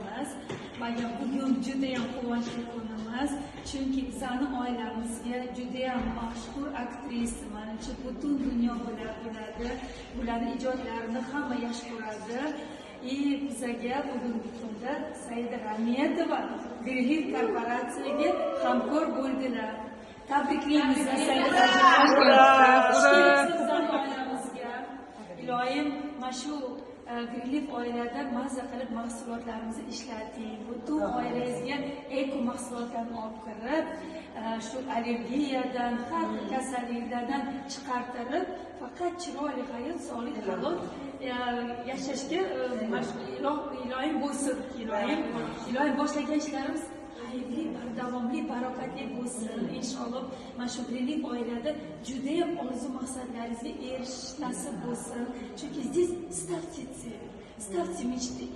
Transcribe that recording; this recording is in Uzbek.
kunimiz va bugun judayam quvonchli kunimiz, chunki bizani oilamizga judayam mashhur aktrisa, manimcha, butun dunyo biladi, bularni ijodlarini hamma yaxshi ko'radi. И bizaga bugungi kunda Saida Rametova Greenleaf korporatsiyaga hamkor bo'ldilar. Tabriklaymiz, Saida. Ура! Xush Ура! kelibsiz bizani oilamizga. Iloyim, mana shu Greenleaf oilada maza qilib mahsulotlarimizni ishlating. Butun oilangizga eko mahsulotlarni olib kirib, shu allergiyadan, har xil kasalliklardan chiqartirib, faqat chiroyli hayot, sog'lik, halol yashashga mana shu iloyim bo'lsin, iloyim, iloyim, boshlagan ishlarimiz xayrli, bardavomli, barakatli bo'lsin, inshaalloh. Mana shu Greenleaf oilada judayam orzu maqsadlaringizga erishish nasib bo'lsin, chunki здесь ставьте цели, ставьте мечты.